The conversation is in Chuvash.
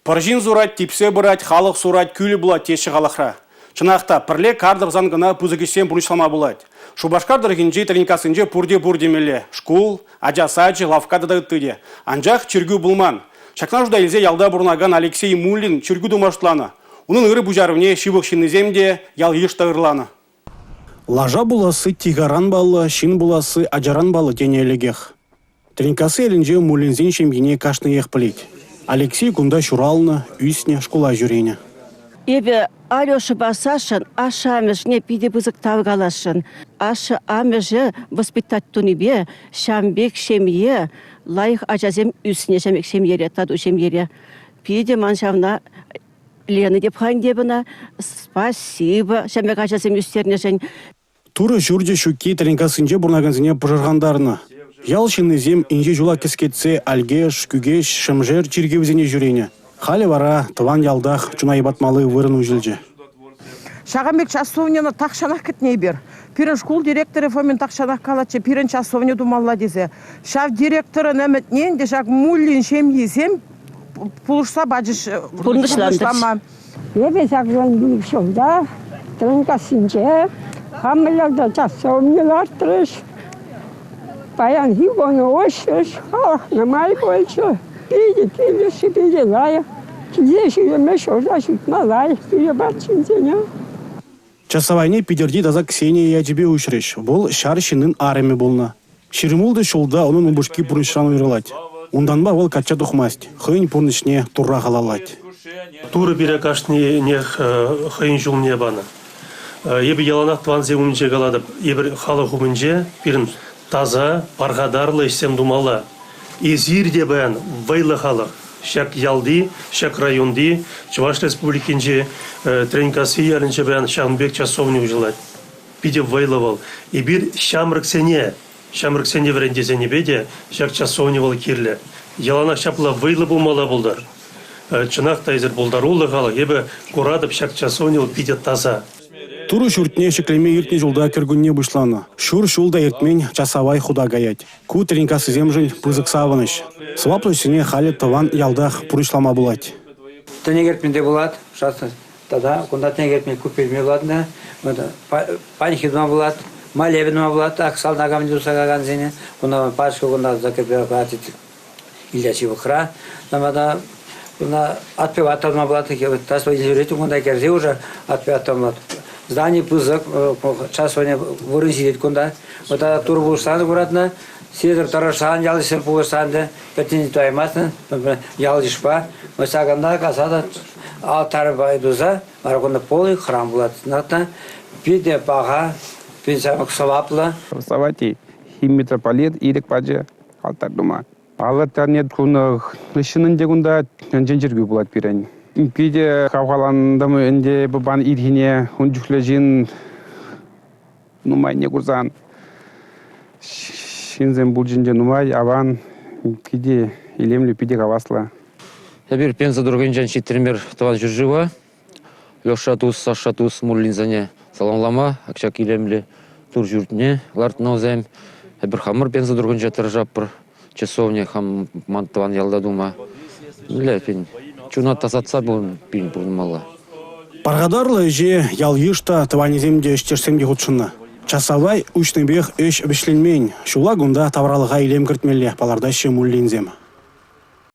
Пӗр ҫын сурать, типсе пырать, халӑх сурать, кӳлӗ пулать теҫҫӗ халӑхра. Чӑнах та, пӗрле кар тӑрсан кӑна пысӑк ӗҫсем пурнӑҫлама пулать. Шупашкар тӑрӑхӗнчи Тренькассинче пурте пур темелле – шкул, ача сачӗ, лавкка тата ытти те. Анчах чиркӳ пулман. Ҫакна шута илсе ялта пурӑнакан Алексей Муллин чиркӳ тума шутланӑ. Унӑн ырӑ пуҫарӑвне ҫывӑх ҫыннисем те, ял-йыш та ырланӑ. Лаша пуласси тихаран паллӑ, ҫын пуласси ачаран паллӑ тенӗ ӗлӗкех. Тренькасси ялӗнче Муллинсен ҫемйине кашниех пӗлет. Алексей кунта ҫуралнӑ, ӳснӗ, шкула ҫӳренӗ. Эпӗ Алешӑпа Сашӑн ашшӗ-амӑшне питӗ пысӑк тав каласшӑн. Ашшӗ-амӑшӗ воспитать тунипе ҫавӑн пек ҫемье, лайӑх ачасем ӳснӗ ҫавӑн пек ҫемьере, тату ҫемьере. Питӗ ман ҫавна Лена теп-ха ӗнтӗ эп ӑна. Спасибо ҫавӑн пек ачасем ӳстернӗшӗн. Турӑ ҫурчӗ ҫукки Тренькассинче пурӑнакансене пӑшӑрхантарнӑ. Ял ҫыннисем инҫе ҫула кӗскетсе Алькеш, Кӳкеҫ, Шӗмшер чиркӗвӗсене ҫӳренӗ. Халӗ вара тӑван ялтах чуна йӑпатмалли вырӑн уҫӑлчӗ. Ҫакӑн пек часовньӑна тахҫанах кӗтнӗ эпир. Пирӗн шкул директорӗ Фомин тахҫанах калатчӗ, пирӗн часовня тумалла тесе. Ҫав директорӑн ӗмӗтне ӗнтӗ ҫак Муллин ҫемйисем пулӑшса пачӗҫ пурнӑҫлама. Эпӗ ҫак ҫулта Тренкассинче хамӑр ялта часовня лартрӗҫ. Паянхи кун уҫрӗҫ, халӑх нумай пулчӗ. Питӗ килӗшрӗ, питӗ лайӑх. Килсе ҫӳреме, ҫурта ҫутма лайӑх пире ҫынсене. Часавайне Питӗрти таса Ксения ячӗпе уҫрӗҫ. Вӑл ҫар ҫыннин арӑмӗ пулнӑ. 26 ҫулта унӑн упӑшки пурнӑҫран уйрӑлать. Унтанпа вӑл качча тухмасть, хӑйӗн пурнӑҫне Турра халаллать. Турӑ пире кашнинех хӑйӗн ҫулне панӑ. Эпӗ яланах тӑвансем умӗнче калатӑп, эпир халӑх умӗнче пирӗн таса, пархатарлӑ ӗҫсем тумалла. Эсир те паян вӑйлӑ халӑх. Ҫак ялти, ҫак районти, Чӑваш Республикинчи Тренькасси ялӗнче паян ҫавӑн пек часовня уҫӑлать. Питӗ вӑйлӑ вӑл. Эпир ҫамрӑксене, ҫамрӑксене вӗрентесенипе те ҫак часовня вӑл кирлӗ. Яланах ҫапла вӑйлӑ пулмалла пултӑр. Чӑнах та эсир пултаруллӑ халӑх. Эпӗ куратӑп, ҫак часовня вӑл питӗ таса. Турӑ ҫуртне ҫӗклеме иртнӗ ҫулта кӗркунне пуҫланӑ. Ҫур ҫул та иртмен, часавай хута каять. Ку Тренькассисемшӗн пысӑк савӑнӑҫ. Сӑваплӑ ӗҫсене халӗ тӑван ялтах пурнӑҫлама пулать. Тӗне кӗртме те пулать, тата кунта тӗне кӗртме купельме пулать, панихида тума пулать, молебен тума пулать, ак салтака мӗн туса кайакансене, кунта пачка кунта закрепляет Илья ҫывӑхра. Тата кунта отпевать тума пулать, тас ҫӳрет кунта кӗрсе уже отпевать тума пулать. Здани пысӑк, час вырӑн ҫитет кунта. Тата тур пулӑшсан куратнӑ, сесӗр тӑрӑшсан, ял ӗҫсӗр пулӑшсан та пӗтӗн таймастӑн, ял-йышпа. Ҫакӑнта каса та алтарьпа туса, вара кунта полый храм пулать. Питӗ паха, питӗ сӑваплӑ. Савватий митрополит ирӗк пачӗ алтарь тума. Алӑ тунӑ хыҫҫӑн ӗнтӗ кунта чӑн-чӑн чиркӳ пулать пирӗн. Питӗ хавхалантӑм ӗнтӗ эпӗ пан ирхине ун чухлӗ ҫын нумайне курсан. Ҫынсем пулчӗ ӗнтӗ нумай, аван, питӗ илемлӗ, питӗ хаваслӑ. Эпир Пенза тӑрӑхӗнчен ҫитрӗмӗр тӑван ҫӗршыва. Леша тус, Саша тус Муллинсене саламлама ҫак илемлӗ тур ҫуртне лартнӑ вӗсем. Эпир хамӑр Пенза тӑрӑхӗнче тӑрӑшатпӑр. Часовня хам ман тӑван ялта тума. Мӗнле, пин, чуна тасатса пин пурӑнмалла. Пархатарлӑ ӗҫе ял-йыш та, тӑванӗсем те, ӗҫтешсем те хутшӑннӑ. Часавай уҫнипех ӗҫ вӗҫленмен. Ҫулла кунта тавралӑха илем кӗртмелле, палӑртаҫҫӗ Муллинсем.